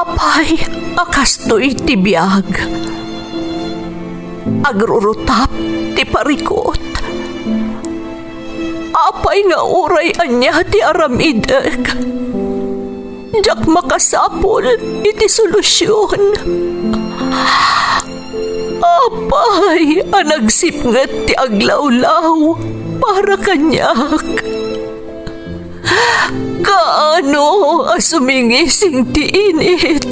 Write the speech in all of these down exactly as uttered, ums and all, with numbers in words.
Apay a kastoy ti biag? Agrurutap ti parikut. Apay nga uray ania ti aramidek, diak makasapul iti solusion. Apay a nagsipnget ti aglawlaw para kaniak? Kaano a sumingising ti init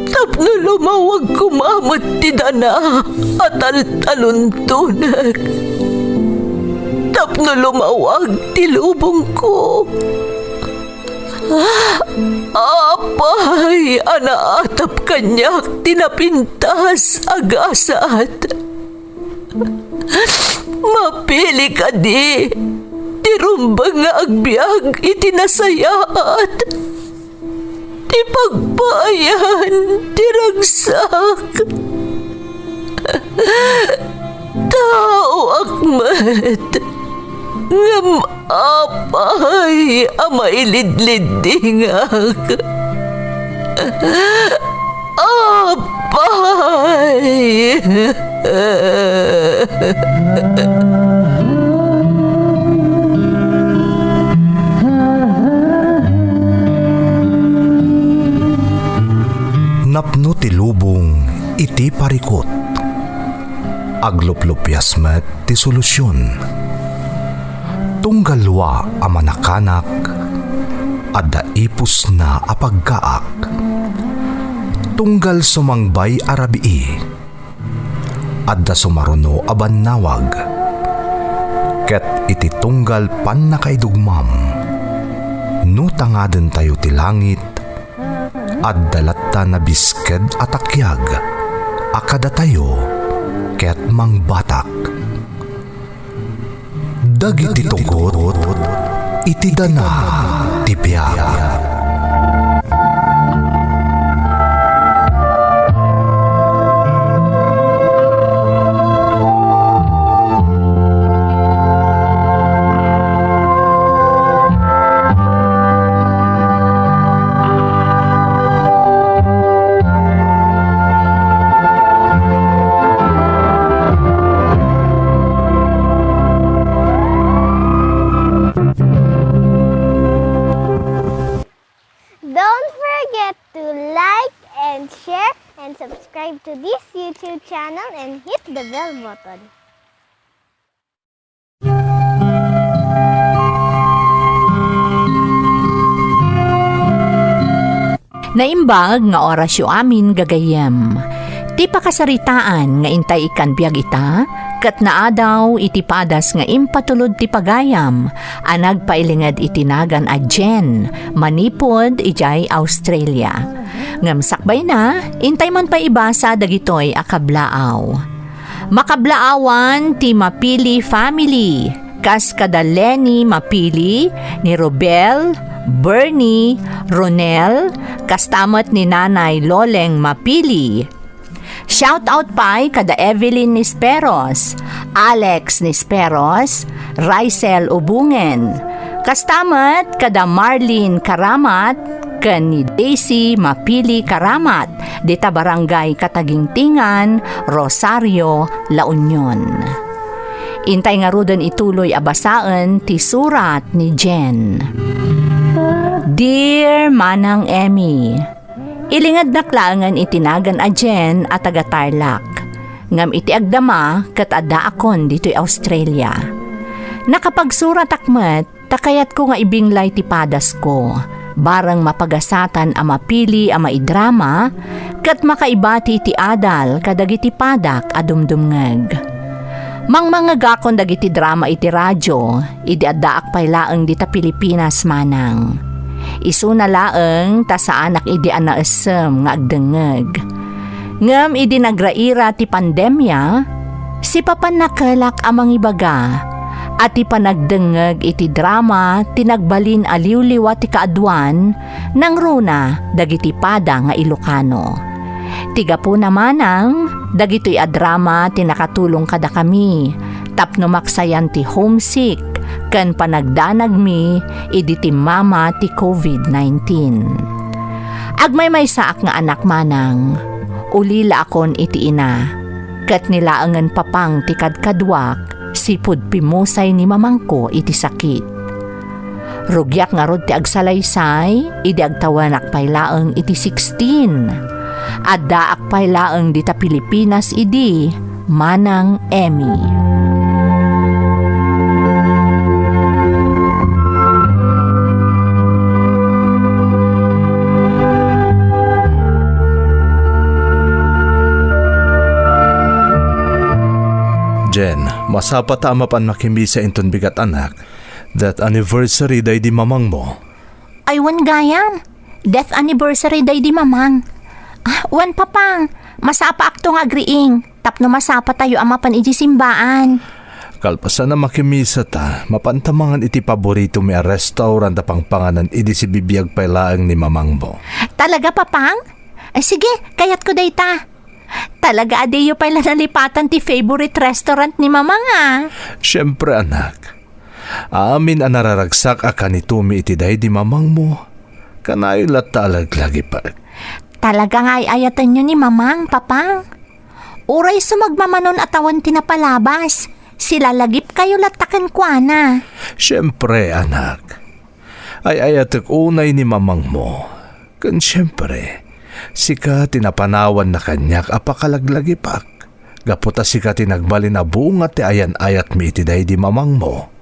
tapno lumawag koma met ti dana a taltaluntonek, tapno lumawag ti lubongko? Apay a naatap kaniak ti napintas a gasat? Mapili kadi ti rumbeng nga agbiag iti nasayaat, ti pagpaayan ti ragsak? Taoak met, ngem apay a mailidliddingak? Apay! Napno ti lubong iti parikut. Agluplupias met ti solusion. Tunggal lua a manakanak, adda ipusna a paggaak. Tunggal sumangbay a rabii, adda sumaruno a bannawag. Ket iti tunggal pannakaidugmam, no tangadentayo ti langit, adda latta nabisked a takiag a kadatayo ket mangbatak. Dagiti tugot iti dana ti biag. Don't forget to like and share and subscribe to this YouTube channel and hit the bell button. Naimbag nga orasyo amin, gagayyem. Ti pakasaritaan nga intay ikkan biag ita, ket naadaw iti padas nga impatulod ti pagayam a nagpailinged iti nagan a Jen, manipud idiay Australia. Ngem sakbayna, intay man pay ibasa dagitoy a kablaaw. Makablaawan ti Mapili family, kas kada Lenny Mapili, ni Robel, Bernie, Ronel, kasta met ni Nanay Loleng Mapili. Shout out pay kada Evelyn Nisperos, Alex Nisperos, Rysel Ubungen, kasta met kada Marlene Karamat ken ni Daisy Mapili Karamat, dita Barangay Katagingtingan, Rosario, La Union. Intay ngaruden ituloy a basaen ti surat ni Jen. Dear Manang Emmy, ilingednak laengen iti nagan a Jen a taga Tarlac. Ngem iti agdama ket addaakon ditoy Australia. Nakapagsuratak met ta kayatko nga ibinglay ti padasko, bareng mapagasatan a mapili a maidrama ket makaibati iti adal kadagiti padak a dumdumngeg. Mangmangegakon dagiti drama iti radio idi addaak pay laeng dita Pilipinas, manang. Isuna laeng ta saanak idi a naessem nga agdengngeg. Ngem idi nagraira ti pandemia, sipapannakelak a mangibaga a ti panagdengngeg iti drama ti nagbalin a liwliwa ti kaaduan nangruna dagiti pada nga Ilocano. Ti gapuna manang, dagitoy a drama ti nakatulong kadakami tapno maksayan ti homesick ken panagdanagmi idi timmama ti covid nineteen. Agmaymaysaak nga anak, manang. Ulilaakon iti ina. Ket ni laengen papang ti kadkaduak, sipud pimmusay ni mamangko iti sakit. Rugiak ngarud ti agsalaysay, idi agtawenak pay laeng iti sixteen. Addaak pay laeng dita Pilipinas idi, Manang Emmy. Jen, masapata a mapan makimisa inton bigat, anak. Death anniversary daydi mamangmo. Ay, wen gayam. Death anniversary daydi mamang. Ah, wen, papang. Masapaakto nga agriing. Tapno masapatayo a mapan iti simbaan. Kalpasan a makimisa ta, mapanta mangan iti paboritomi a restaurant a pangpanganan idi sibibiag pay laeng ni mamangmo. Talaga, papang? Eh, sige, kayatko dayta. Talaga a diyo pay la nalipatan ti favorite restaurant ni mamang, a. Siempre, anak. Amin a nararagsak a kanitomi iti daydi mamangmo, kanayon latta a laglagipek. Talaga nga ay-ayatenyo ni mamang, papang. Uray sumagmamanon a tawen ti napalabas, silalagipkayo latta kenkuana. Siempre, anak. Ay-ayatek unay ni mamangmo. Ken siempre, sika ti napanawanna kaniak a pakalaglagipak. Gapu ta sika ti nagbalin a bunga ti ayan-ayatmi iti daydi mamangmo.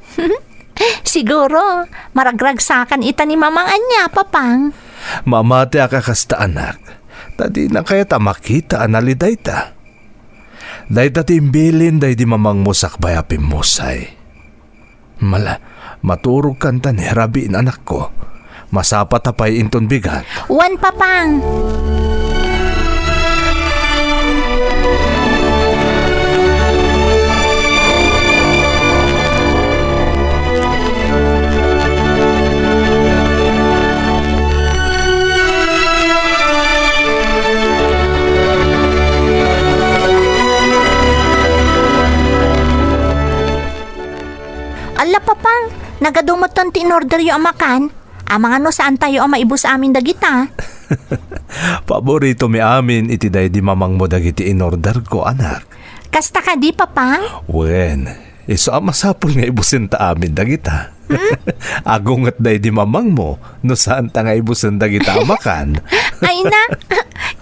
Siguro, maragragsakan ita ni mamang ania, papang? Mamatiak a kasta, anak. Ta dina kayat a makita a nali dayta. Dayta ti imbilin daydi mamangmo sakbay a pimmusay. Mala, maturogkan ta ni rabiin, anakko. Masapata pay inton bigat. Wen, papang. Alla, papang, nagadu metten ti inorderyo a makan. Amangan no saantayo a maibus amin dagita. Paboritomi amin iti daydi mamangmo dagiti inorderko, anak. Kasta kadi, papang? Wen, isu a masapul nga ibusenta amin dagita. Hmm? Agunget daydi mamangmo no saanta nga ibusen dagita a makan. Ay na,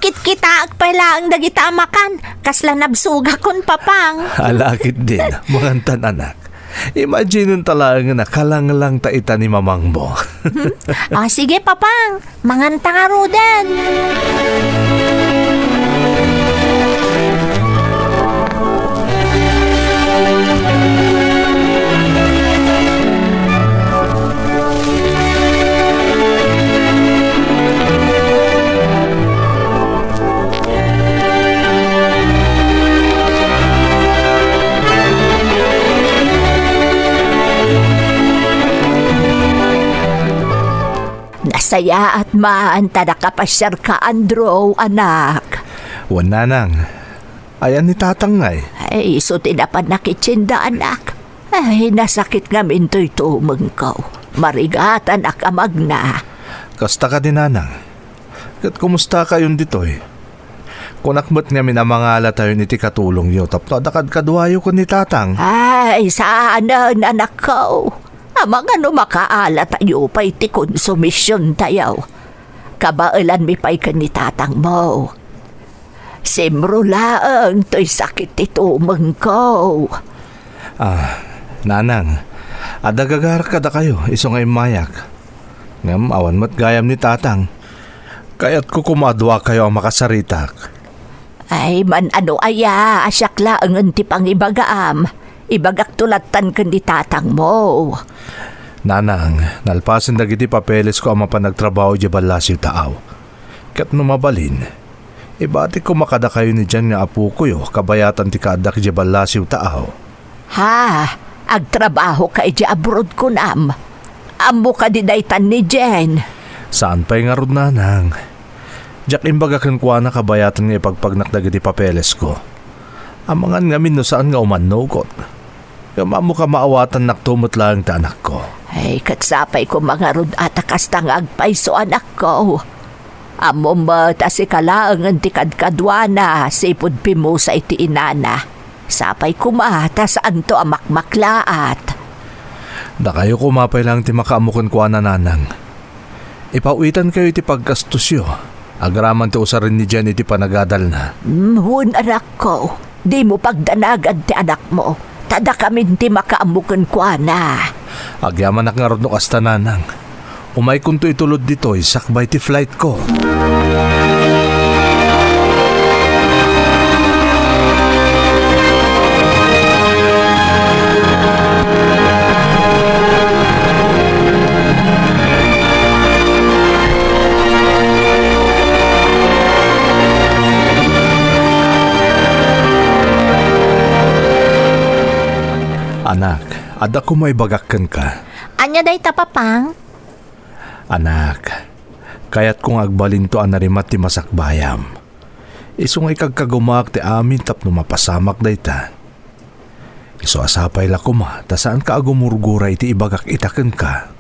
kitkitaek pay laeng dagita a makan. Kasla nabsugakon, papang. Ala, ketdin, mangantan, anak. Imaginen ta laeng a nakalanglangta ita ni mamangmo. Ah, sige, papang. Manganta ngaruden. Nasayaat man ta nakapasiarka, Andrew, anak. Wen, nanang. Ayan ni tatang ngay? Ay, isu ti napan nakitsinda, anak. Ay, nasakit ngamin toy tumengko. Marigatanak a magna. Kasta kadi, nanang. Ket kumustakayon ditoy? Kunak met ngamin a mangalatayon iti katulongyo tapno adda kadkaduayo ken ni tatang. Ay, saanen, anakko. Amangan no makaalatayo pay ti konsumisiontayo. Kabaelanmi pay ken ni tatangmo. Simro laeng toy sakit ti tumengko. Ah, nanang, adda gagarak kadakayo, isu nga immayak. Ngem awan met gayam ni tatang. Kayatko koma a duakayo a makasaritak. Ay, man-ano aya a siak laengen ti pangibagaam? Ibagakto lattan ken ni tatangmo. Nanang, nalpasen dagiti papelesko a mapan agtrabaho idiay ballasiw taaw. Ket no mabalin, ibatik koma kadakayo ni Jen nga apokoyo kabayatan ti kaaddak idiay ballasiw taaw. Ha? Agtrabahoka idiay abroad, kunam? Ammo kadi daytan ni Jen? Saan pay ngarud, nanang. Diak imbaga kenkuana kabayatan nga ipagpagnak dagiti papelesko. Amangan ngamin no saan nga umannugot. Ngem ammoka maawatannakto met laeng ti anakko. Ay, ket sapay koma ngarud a ta kasta nga agpayso, anakko. Ammom met a sika laengen ti kadkaduana sipud pimmusa iti inana. Sapay koma ta saanto a makmaklaat. Dakayo koma pay laeng ti makaammo kenkuana, nanang. Ipaw-itankayo iti pagkastosyo, agraman ti usaren ni Jen iti panagadalna. Mm, wen, anakko, dimo pagdanagan ti anakmo, ta dakamin ti makaammo kenkuana. Agyamanak ngarud no kasta, nanang. Umaykonto itulod ditoy sakbay ti flightko. Anak, adda koma ibagak kenka. Ania dayta, Papang? Anak, kayatko nga agbalinto a narimat ti masakbayam. Isu nga ikagkagumaak ti amin tapno mapasamak dayta. Isu a sapay la koma ta saanka a gumurgura iti ibagak ita kenka.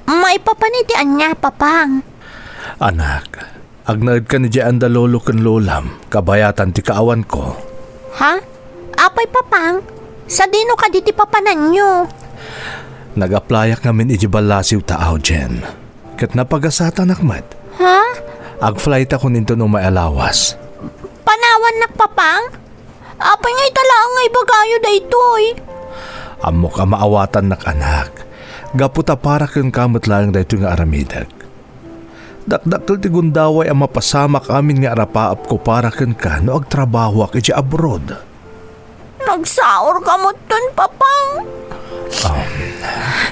Maipapan iti ania, Papang? Anak, agnaedkan idiay anda lolo ken lolam, kabayatan ti kaawanko. Ha? Apay, Papang? Sadino kadi ti papananyo? Nag-applyak ngamin idiay ballasiw ta, Jen. Ket napagasatanak met. Ha? Ag-flightakon inton umay a lawas. Panawannak, Papang? Apay nga ita laeng nga ibagayo daytoy? Ammok a maawatannak, anak. Gapu ta para kenka met laeng daytoy nga aramidek. Dakdakkel ti gundaway a mapasamak amin nga arapaapko para kenka no agtrabahoak idiay abroad. Nagsaorka metten, Papang. Ah,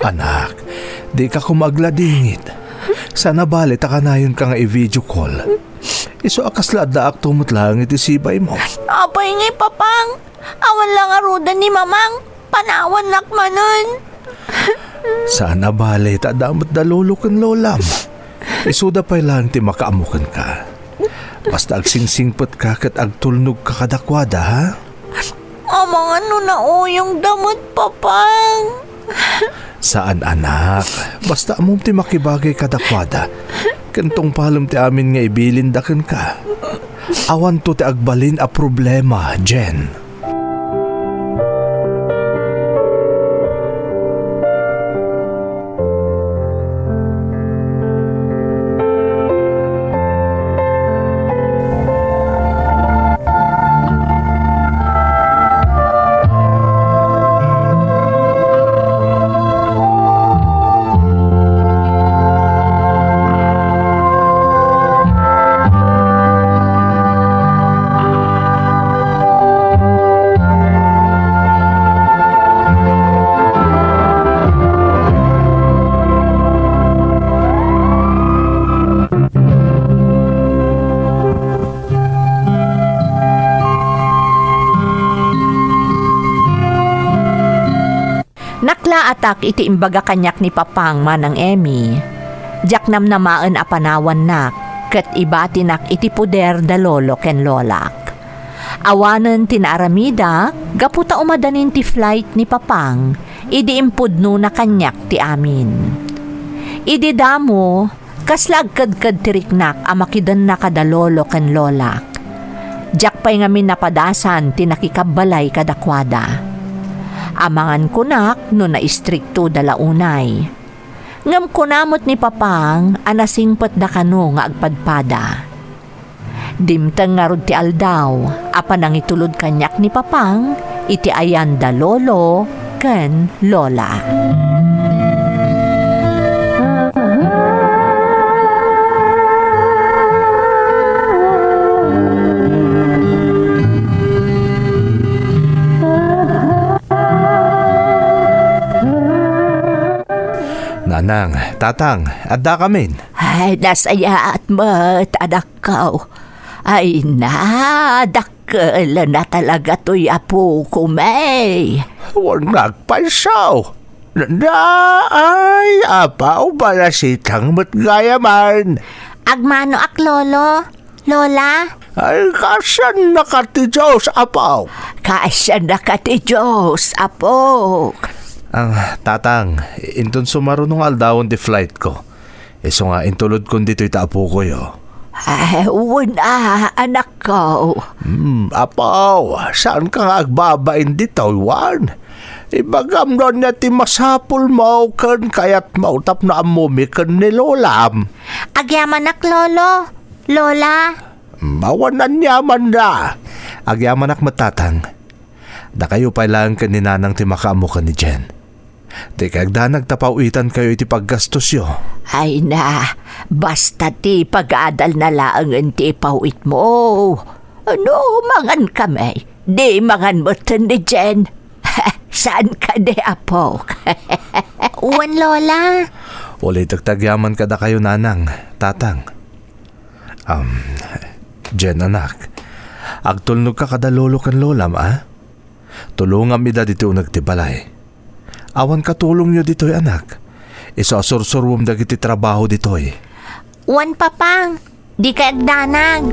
anak, dika koma agladingit. Saan a bale ta kanayonka nga i-video call. Isu a kasla addaakto met laeng iti sibaymo. Apay ngay, Papang? Awan la ngaruden ni Mamang. Panawannak manen. Saan a bale ta adda met da lolo ken lolam. Isuda pay laeng ti makaammo kenka. Basta agsingsingpetka ket agtulnogka kadakuada, ha? Amangan no nauyongda met, Papang. Saan, anak. Basta ammom ti makibagay kadakuada. Ken tungpalem ti amin nga ibilinda kenka. Awanto ti agbalin a problema, Jen. Naklaatak iti imbaga kaniak ni Papang, Manang Emmy. Diak namnamaen a panawannak, ket ibatinak iti poder da lolo ken lolak. Awanen ti naaramidak gapu ta umadanin ti flight ni Papang idi impudnona kaniak ti amin. Idi damo, kasla agkedked ti riknak a makidenna kada lolo ken lolak. Diak pay ngamin napadasan ti nakikabbalay kadakuada. Amangan kunak no naistriktoda la unay. Ngem kuna met ni Papang a nasingpetda kano nga agpadpada. Dimteng ngarud ti aldaw a panangitulod kaniak ni Papang iti ayan da lolo ken lola. Nanang, Tatang, addakamin. Ay, nasayaat met, anakko. Ay, na, dakkel na talaga toy apokon. Wen nga agpayso. Na, na, ay, apo, balasitang met gayam. Agmanoak, Lolo. Lola? Ay, kaasiannaka ti Dios, apok. Kaasiannaka ti Dios, apok. Ah, Tatang, inton sumaruno nga aldawen ti flightko. Isu nga intulodkon ditoy ta apokoyo. Eh, wen a, anakko. Hmm, apo, saanka nga agbabain ditoy, wen? Ibagam no ania ti masapulmo ken kayatmo tapno ammomi ken ni Lolam. Agyamanak, Lolo. Lola. Hmm, awan aniamanna. Agyamanak met, Tatang. Dakayo pay laeng ken ni Nanang ti makaammo ken ni Jen. Dika agdanag ta paw-itankayo iti paggastosyo. Ay na, basta ti pag-aadalna laengen ti ipaw-itmo. Ano, mangan kami? Di mangan metten ni Jen. Saan kadi, apok? Wen, Lola. Ulitek ti agyaman kadakayo, Nanang, Tatang. Um, Jen, anak, agtulnogka kada lolo ken lolam, a? Tulongam ida ditoy uneg ti balay. Awan katulongyo ditoy, anak. Isu a sursuruem dagiti trabaho ditoy. Wen, Papang, dika agdanag.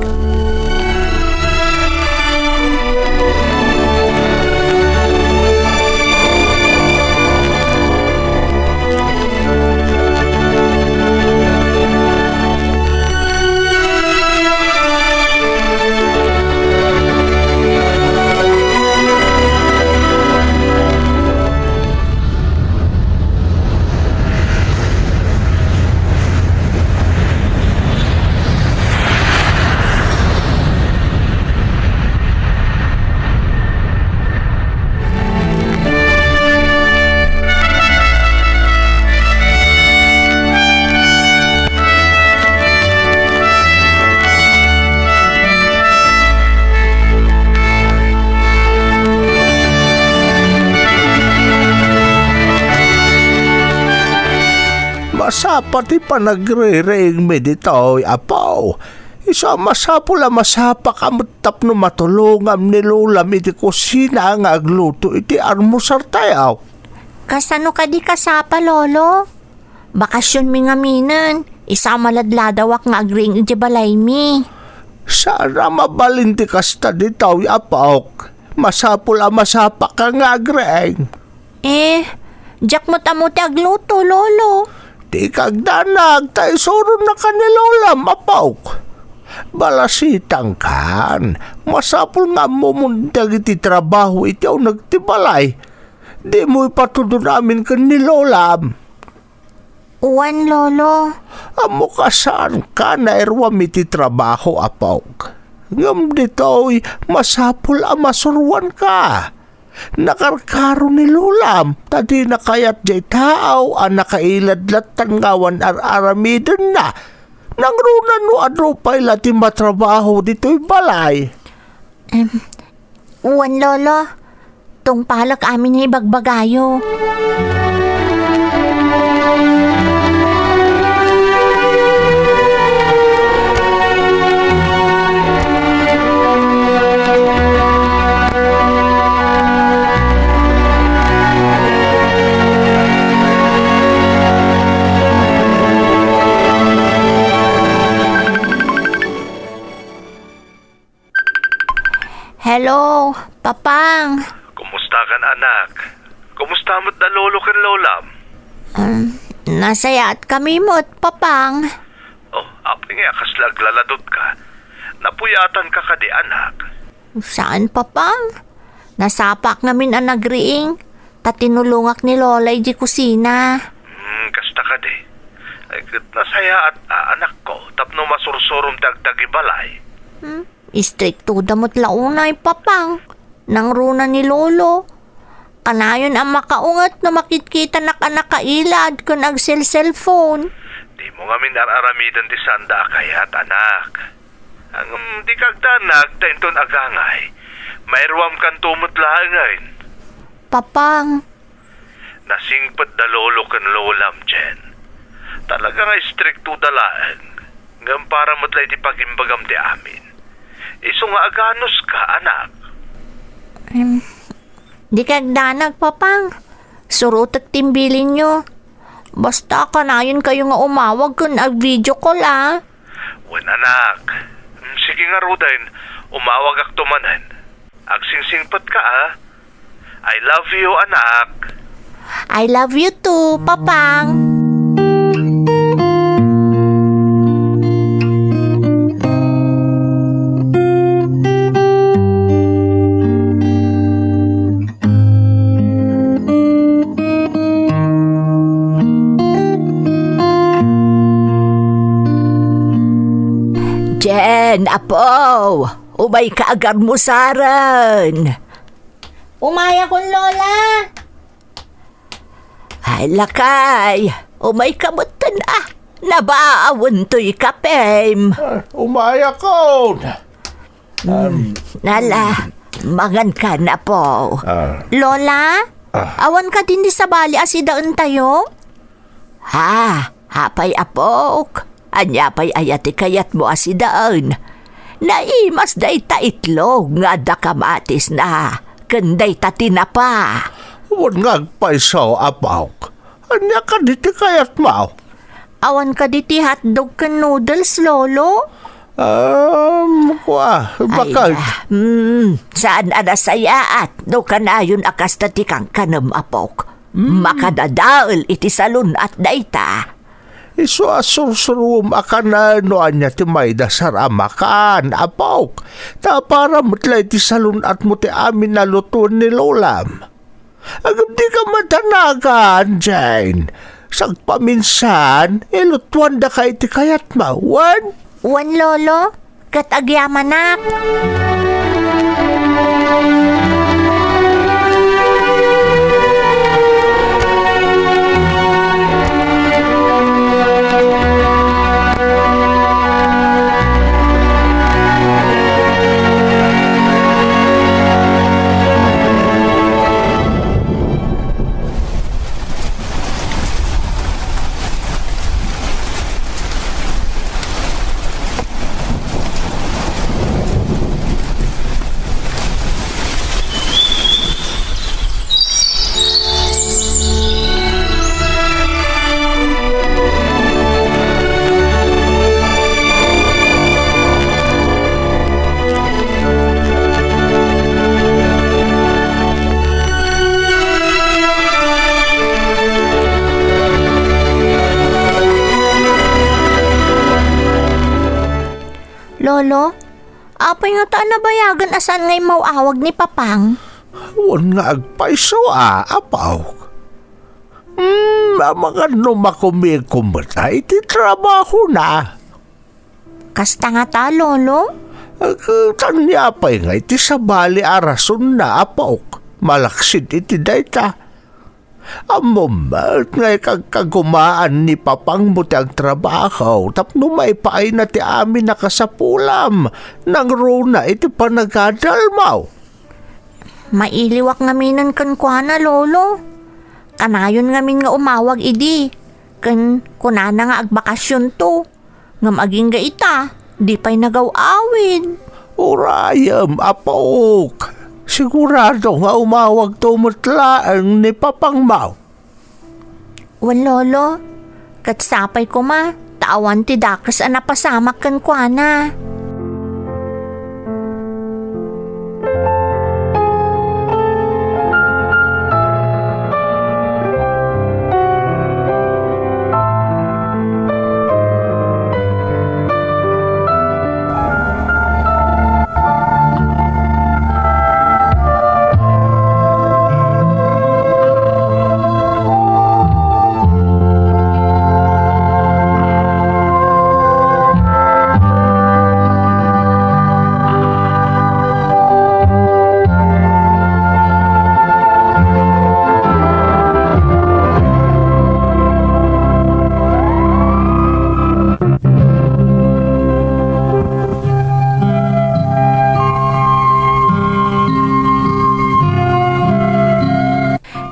Masapa ti panagririingmi ditoy, Apo. Isu a masapul a masapaka met tapno matulongam ni Lolam iti kusina nga agluto iti almusartayo. Kasano kadi kasapa, Lolo? Bakasionmi ngaminen, isu a maladladawak nga agriing idiay balaymi. Saan a mabalin ti kasta ditoy, apok. Masapul a masapaka nga agriing. Eh, diak met ammo ti agluto, Lolo. Dika agdanag, ta isuronnaka ni Lolam, apok. Balasitangkan, masapul nga ammomon dagiti trabaho iti uneg ti balay. Dimo ipatudon amin ken ni Lolam. Wen, Lolo. Ammoka saanka nairuam iti trabaho, apok. Ngem ditoy, masapul a masuroanka. Nakarkaro ni Lolam, ta dina kayat diay tao a nakailad latta nga awan ar-aramidenna. Nangruna no adu pay la ti matrabaho ditoy balay. Em, wen, Lolo. Tungpalek amin nga ibagbagayo. Hello, Papang. Kumusta kan, anak? Kumusta met da lolo ken lolam? Um, nasayaat kami met, Papang. Oh, apay nga kasla aglaladutka? Napuyatanka kadi, anak? Saan, Papang. Nasapak ngamin a nagriing, ta tinulongak ni Lola idiay kusina. Hmm, kasta kadi. Ay, ket nasayaat a, anakko, tapno masursurom ti agtagibalay. Hmm? Istriktoda met la unay, Papang. Nangruna ni Lolo. Kanayon a makaunget no makitkitanak a nakailad ken agselselpon. Dimo ngamin ar-aramiden ti saanda a kayat, anak. Ngem dika agdanag ta inton agangay, mairuamkanto met laengen. Papang, Nasingpet da lolo ken lolam, Jen. Talaga nga istrikto da laeng, ngem para met la iti pagimbagam ti amin. Isu nga aganuska, anak. Em, dika agdanag, Papang. Surotek ti imbilinyo. Basta, kanayonkayo nga umawag ken ag-video call, a. Wen, anak. Sige ngaruden, umawagakto manen. Agsingsingpetka, a. I love you, anak. I love you too, Papang. Jen, apo, umayka agarmusaren. Umayakon, Lola. Ay, lakay, umayka metten a. Nabaawen toy kapem. Ah, umayakon. Hmm, nala, mangankan, apo. Ah. Lola, ah, awan kadi ni sabali a sidaentayo? Ha, apay, apok? Ania pay aya ti kayatmo a sidaen? Naimas dayta itlog nga adda kamatisna ken dayta tinapa. Wen nga agpayso, apok. Ania kadi ti kayatmo? Awan kadi ti hotdog ken noodles, Lolo? Um, kua, ay, baket. Ah, mm, saan a nasayaat no kanayon a kasta ti kankanem, apok. Mm. Makadadael iti salun-at dayta. Isu a sursuruem a kanen no ania ti maidasar a makan, apok. Ta para met la iti salun-atmo ti amin a lutoen ni lolam. Agam di ka madanagan, Jane. Sagpaminsan, ilutuandaka iti kayatmo, wen? Wen, Lolo. Ket agyamanak. Lolo, apay ngata a nabayagen a saan nga immaw-awag ni Papang? Wen nga agpayso a, apo. Hmm, amangan no makumikom met iti trabahona. Kasta ngata, Lolo? Ket ania pay nga iti sabali a rasonna, apok, malaksid iti dayta? Ammom met nga ikagkagumaan ni Papangmo ti agtrabaho tapno maipaayna ti amin a kasapulam nangruna iti panagadalmo. Mailiwak ngaminen kenkuana, Lolo. Kanayon ngamin nga umawag idi, ken kunana nga agbakasionto. Ngem agingga ita, di pay nagaw-awid. Urayem, apok. Sigurado nga umawagto met laeng ni Papangmo. Wen, Lolo, ket sapay koma ta awan ti dakes a napasamak kenkuana.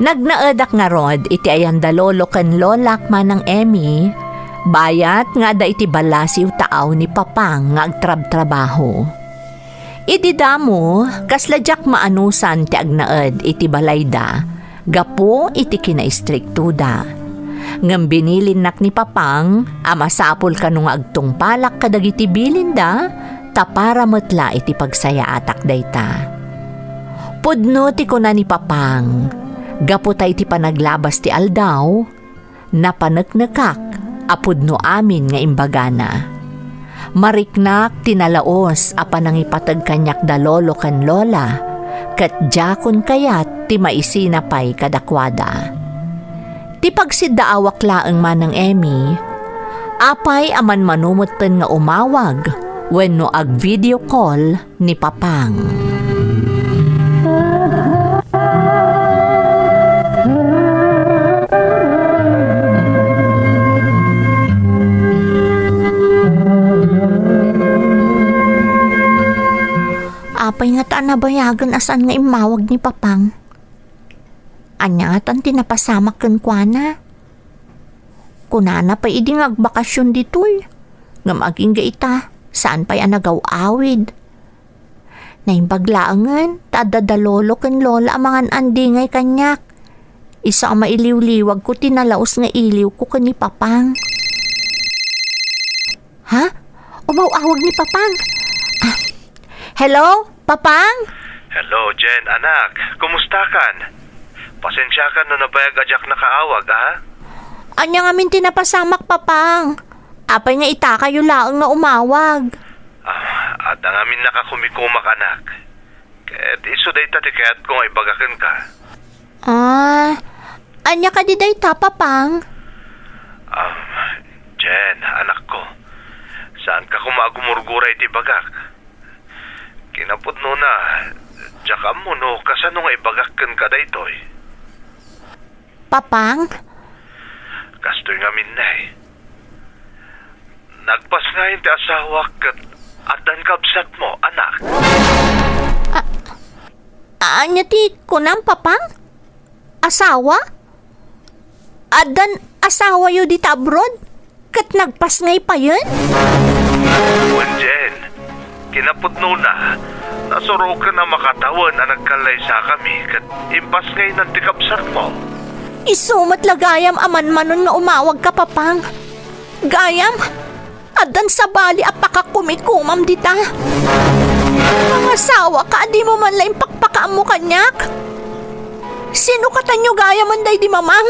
Nagnaedak ngarud iti ayan da lolo ken lolak, Manang Emmy, bayat nga adda iti balasiw taaw ni Papang nga agtrabtrabaho. Idi damo, kasla diak maanusan ti agnaed iti balayda gapu iti kinaistriktoda. Ngem binilinnak ni Papang a masapul kano nga agtungpalak kadagiti bilinda ta para met la iti pagsayaatak dayta. Pudno ti kuna ni Papang, gapu ta iti panaglabas ti aldaw, napaneknekak a pudno amin nga imbagana. Mariknak ti nalaus a panangipateg kaniak da lolo ken lola, ket diakon kayat ti maisina pay kadakuada. Ti pagsiddaawak laeng, Manang Emmy, apay a manmano metten nga umawag wenno ag-video call ni Papang. Apay ngata a nabayagen a saan nga immawag ni Papang? Ania ngatan ti napasamak kenkuana? Kunana pay idi nga agbakasyon ditoy. Ngem agingga ita, saan pay a nagaw-awid. Naimbag laengen ta adda da lolo ken lola a mangan-andingay kaniak. Isu a mailiwliwagko ti nalaus nga iliwko ken ni Papang. Ha? Umaw-awag ni Papang. Ah, hello, Papang? Hello, Jen, anak. Kumusta kan? Pasensiakan no nabayag a diak nakaawag, ha? Ania ngamin ti napasamak, Papang? Apay nga itakayo laeng nga umawag? Ah, adda ngamin nakakumikumak, anak. Ket isu dayta ti kayatko nga ibaga kenka. Ah, ania kadi dayta, Papang? Ah, Jen, anakko, saanka koma a gumurgura iti bagak. Kinapudnona, diak ammo no kasano nga ibagak kenka daytoy. Papang? Kastoy ngamin, ne. Nagpasngayen ti asawak ket addan kabsatmo, anak. A-, ania ti kunam, Papang? Asawa? Addan asawayo dita abroad? Ket nagpasngay payen? Wen, Jen, kinapudnona, nasuroken a makatawen a nagkallaysakami ket impasngaynan ti kabsatmo. Isu met la gayam a manmanon nga umawagka, Papang. Gayam, addan sabali a pakakumikumam dita. Mangasawaka a dimo man la impakpakaammo kaniak? Sino katanyo gayamen daydi mamang?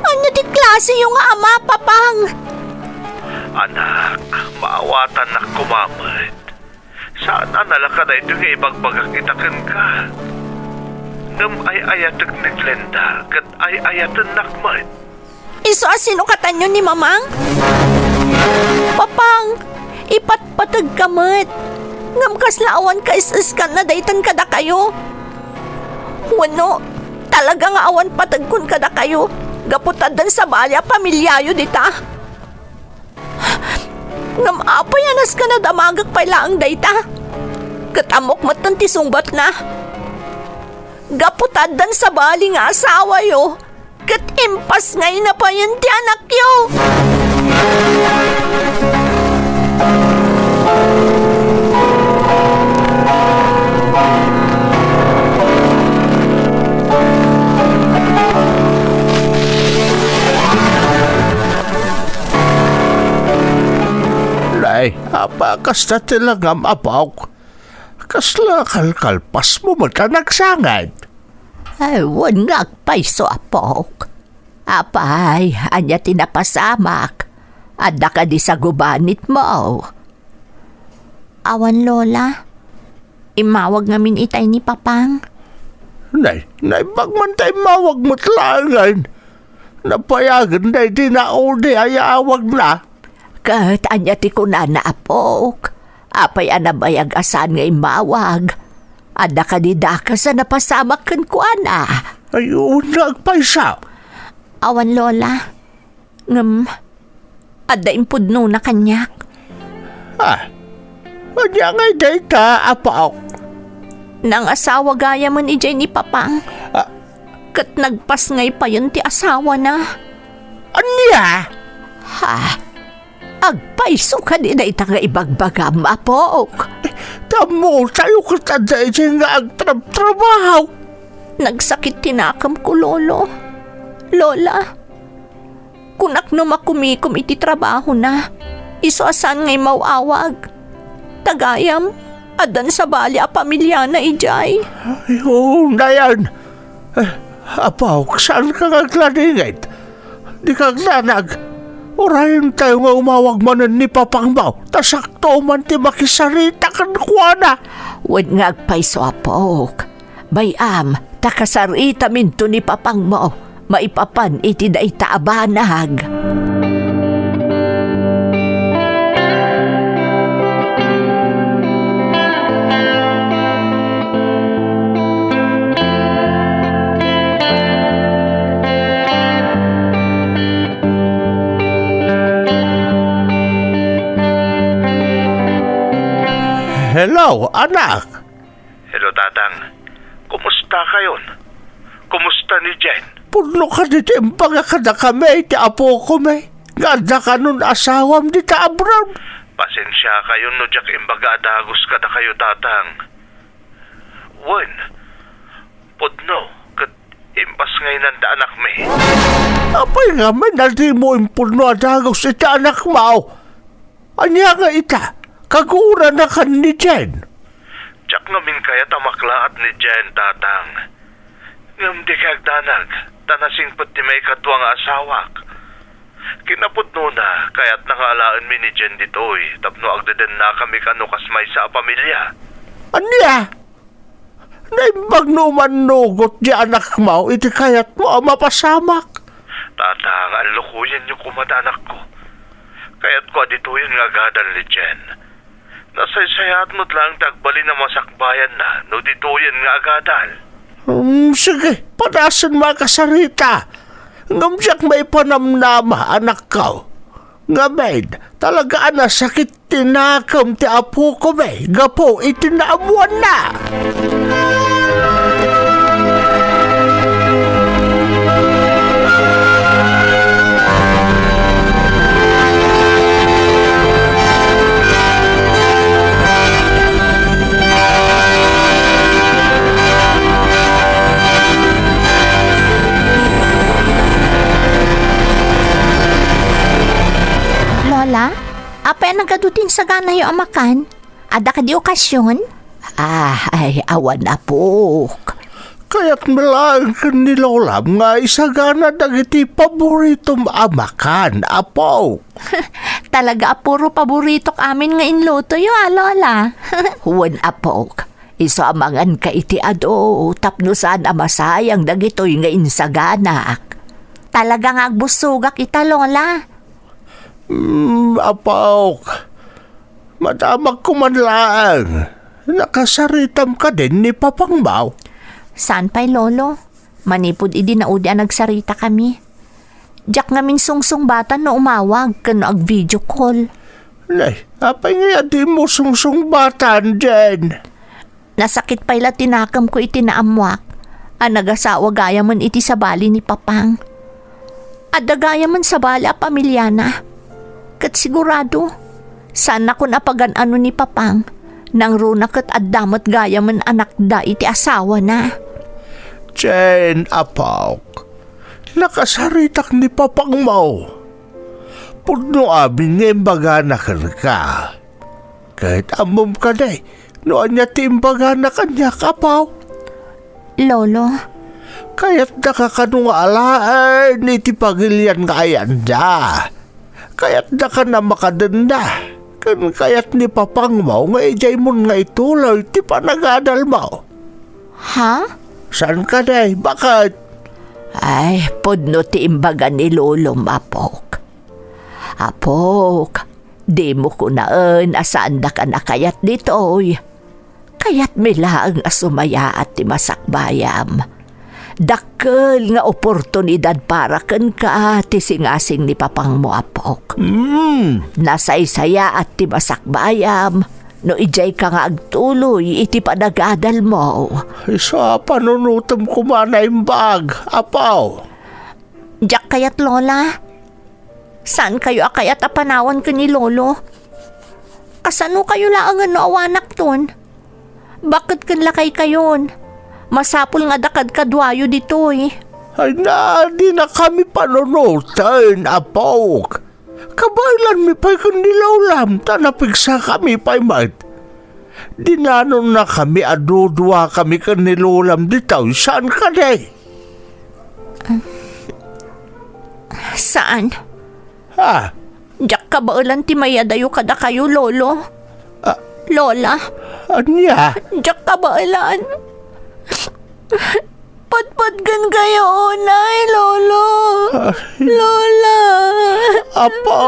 Ania ti klaseyo nga ama, Papang? Anak, maawatannak koma met. Saan a nalaka daytoy nga ibagbagak ita kenka. Ngem ay-ayatek ni Glenda ket ay-ayatennak met. Isu a sino katanyo ni mamang? Papang, ipatpategka met. Ngem kasla awan kaes-eskanna daytan kadakayo? Wenno, talaga nga awan pategkon kadakayo gapu ta addan sabali a pamiliayo dita? Ngem apay a nasken a damagek pay laeng dayta? Ket ammok metten ti sungbatna. Gapu ta addan sabali nga asawayo, ket impasngayna payen ti anakyo. Nay, apay a kasta ti langam, apok? Kasla kalkalpasmo met a nagsangad? Ay, wen nga agpayso, apok. Apay, ania ti napasamak? Adda kadi sagubanitmo? Awan, Lola. Immawag ngamin itay ni Papang. Nay, naimbag man ta immawag met laengen. Nabayagen daydi naudi a yaawagna. Ket ania ti kunana, apok? Apay a nabayag a saan nga immawag? Adda kadi dakes a napasamak kenkuana? Ay, wen nga agpayso. Awan, Lola. Ngem, adda impudnona kaniak. Ah, ania ngay dayta, apok? Nangasawa gayamen idiay ni Papang. Ah. Ket nagpasngay payen ti asawana. Ania? Ha? Agpayso kadi dayta nga ibagbagam, apok? Tammo tayo ket adda idiay nga agtrabtrabaho. Nagsakit ti nakemko, Lolo. Lola, kunak no makumikom iti trabahona, isu a saan nga immaw-awag. Ta gayam, addan sabali a pamiliana idiay. Ay, oo, nayan. Eh, apok, saanka nga agladingit? Dika agdanag. Urayentayo nga umawag manen ni Papangmo, ta sakto man ti makisarita kenkuana. Wen nga agpayso, apok. Bay-am, ta kasaritaminto ni Papangmo maipapan iti dayta a banag. Hello, anak! Hello, Tatang. Kumusta kayon? Kumusta ni Jen? Pudno kadi ti imbaga kadakami ti apokami nga adda kanon asawam dita abroad. Pasensia kayon no diak imbaga a dagus kadakayo, Tatang. Wen, pudno ket imbasngaynan da anakmi. Apay ngamin a dimo impudno a dagus iti anakmo? Ania nga ita, kaguuranakan ni Jen? Diak ngamin kayat a maklaat ni Jen, Tatang. Ngem dikay agdanag, ta nasingpet ti maikadua nga asawak. Kinapudnona, kayatna nga alaenmi ni Jen ditoy tapno agdedennakami kano kas maysa a pamilia. Ania? Naimbag no umannugot ti anakmo iti kayatmo a mapasamak? Tatang, allukoyenyo koma ti anakko. Kayatko a ditoyen nga agadal ni Jen. Nasaysayaat met laeng ti agbalin a masakbayanna no ditoyen nga agadal. Hmm, sige, padasenmo a kasarita. Ngem diak maipanamnama, anakko. Ngamin, talaga a nasakit ti nakem ti apokami gapu iti naammoanna. Lola, apay a nagadu ti insaganayo a makan? Adda kadi okasion? Ah, ay, awan, apok. Kayatmi laeng ken ni Lolam nga isagana dagiti paboritom a makan, apok. Talaga a puro paboritok amin nga inlutoyo, a, Lola. Wen, apok. Isu a manganka iti adu tapno saan a masayang dagitoy nga insaganak. Talaga nga agbussogak ita, Lola. Hmm, apok. Madamagko man laeng. Nakasaritam kadin ni Papangmo? Saan pay, Lolo. Manipud idi naudi a nagsaritakami. Diak ngamin sungsungbatan no umawag ken no ag-video call. Nay, apay ngay a dimo sungsungbatan, Jen? Nasakit pay la ti nakemko iti naammoak a nagasawa gayamen iti sabali ni Papang. Adda gayamen sabali a pamiliana. Ket sigurado, saannakon a pagan-ano ni Papang, nangruna ket adda met gayamen anakda iti asawana. Jen, apok, nakasaritak ni Papangmo. Pudno amin nga imbagana kenka. Ket ammom kadi no ania ti imbagana kaniak, apo? Lolo. Kayatdaka kano nga alaen iti pagilian nga ayanda. Kayatdaka a makadenna. Ken kayat ni Papangmo nga idiaymon nga ituloy ti panagadalmo. Ha? Saan kadi? Baket? Ay, pudno ti imbaga ni Lolom, apok. Apok, dimo kunaen a saandak a nakayat ditoy. Kayatmi laeng a sumayaat ti masakbayam. Dakkel nga oportunidad para kenka ti singasing ni Papangmo, apok. Hmm. Nasaysayaat ti masakbayam no idiayka nga agtuloy iti panagadalmo. Isu a panunotem koma naimbag, apo. Diak kayat, Lola. Saankayo a kayat a panawan ken ni Lolo? Kasanokayo laengen no awanakton? Baket ken lakaykayon. Masapul nga adda kadkaduayo ditoy. Ay na, dinakami panunoten, apok. Kabaelanmi pay ken ni Lolam, ta napigsakami pay met. Dinanonnakami a duduakami ken ni Lolam ditoy, saan kadi? Saan? Ha? Diak kabaelan ti mayadayo kadakayo, Lolo. Ah. Lola. Ania? Diak kabaelan. Patpatken kayo unay, Lolo. Ah. Lola. Apo.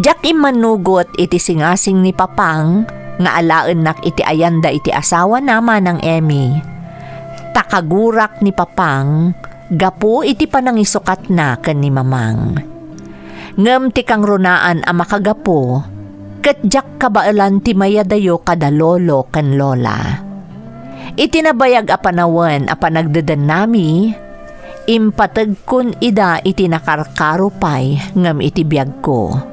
Diak immanugot iti singasing ni Papang nga alaennak iti ayanda iti asawana, Manang Emmy. Ta kagurak ni Papang gapu iti panangisukatna ken ni Mamang. Ngem ti kangrunaan a makagapu, ket diak kabaelan ti mayadayo kada lolo ken lola. Iti nabayag a panawen a panagdedennami, impategkon ida iti nakarkaro pay ngem iti biagko.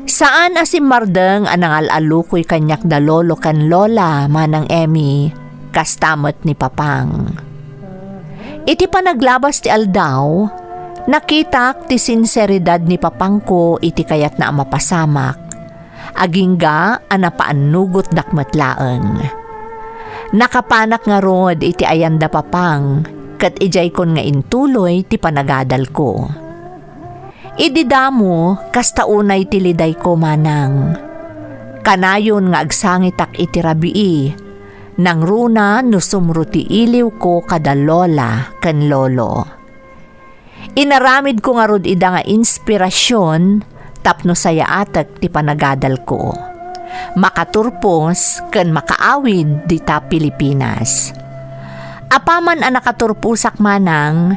Saan a simmardeng a nangal-alukoy kaniak da lolo ken lola, Manang Emmy, kasta met ni Papang. Iti panaglabas ti aldaw, nakitak ti sinseridad ni Papangko iti kayatna a mapasamak, agingga a napaannugotdak met laeng. Nakapanak ngarud iti ayanda Papang, ket idiaykon nga intuloy ti panagadalko. Idi damo, kasta unay ti lidayko, Manang. Kanayon nga agsangitak iti rabii, nangruna no sumro ti iliwko kada lola ken lolo. Inaramidko ngarud ida nga inspirasion tapno sayaatek ti panagadalko, makaturpos ken makaawid dita Pilipinas. Apaman a nakaturposak, Manang,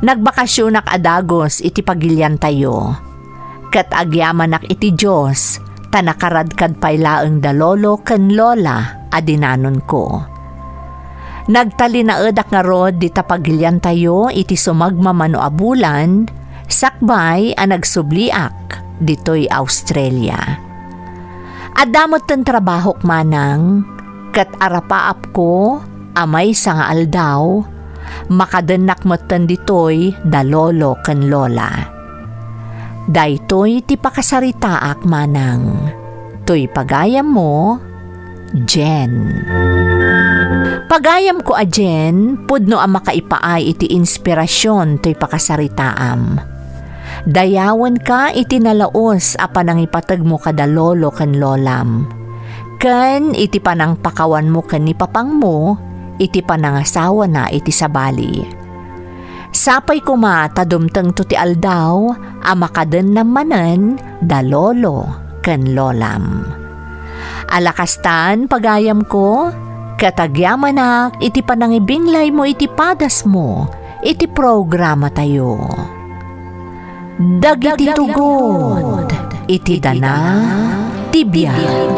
nagbakasionak a dagus iti pagiliantayo. Ket agyamanak iti Dios, ta nakaradkad pay laeng da lolo ken lola a dinanonko. Nagtalinaedak ngarud dita pagiliantayo iti sumagmamano a bulan, sakbay a nagsubliak ditoy Australia. Adda metten trabahok, Manang, ket arapaapko a maysa nga aldaw, makadennak metten ditoy da lolo ken lola. Daytoy ti pakasaritaak, Manang. Toy pagayammo, Jen. Pagayamko a Jen, pudno a makaipaay iti inspirasion toy pakasaritaam. Dayawenka iti nalaus a panangipategmo kada lolo ken lolam, ken iti panangpakawanmo ken ni papangmo iti panangasawana iti sabali. Sapay koma ta dumtengto ti aldaw a makadennam manen da lolo ken lolam. Ala kastan, pagayamko, ket agyamanak iti panangibinglaymo iti padasmo iti programatayo. Dagiti tugod iti dana ti biag.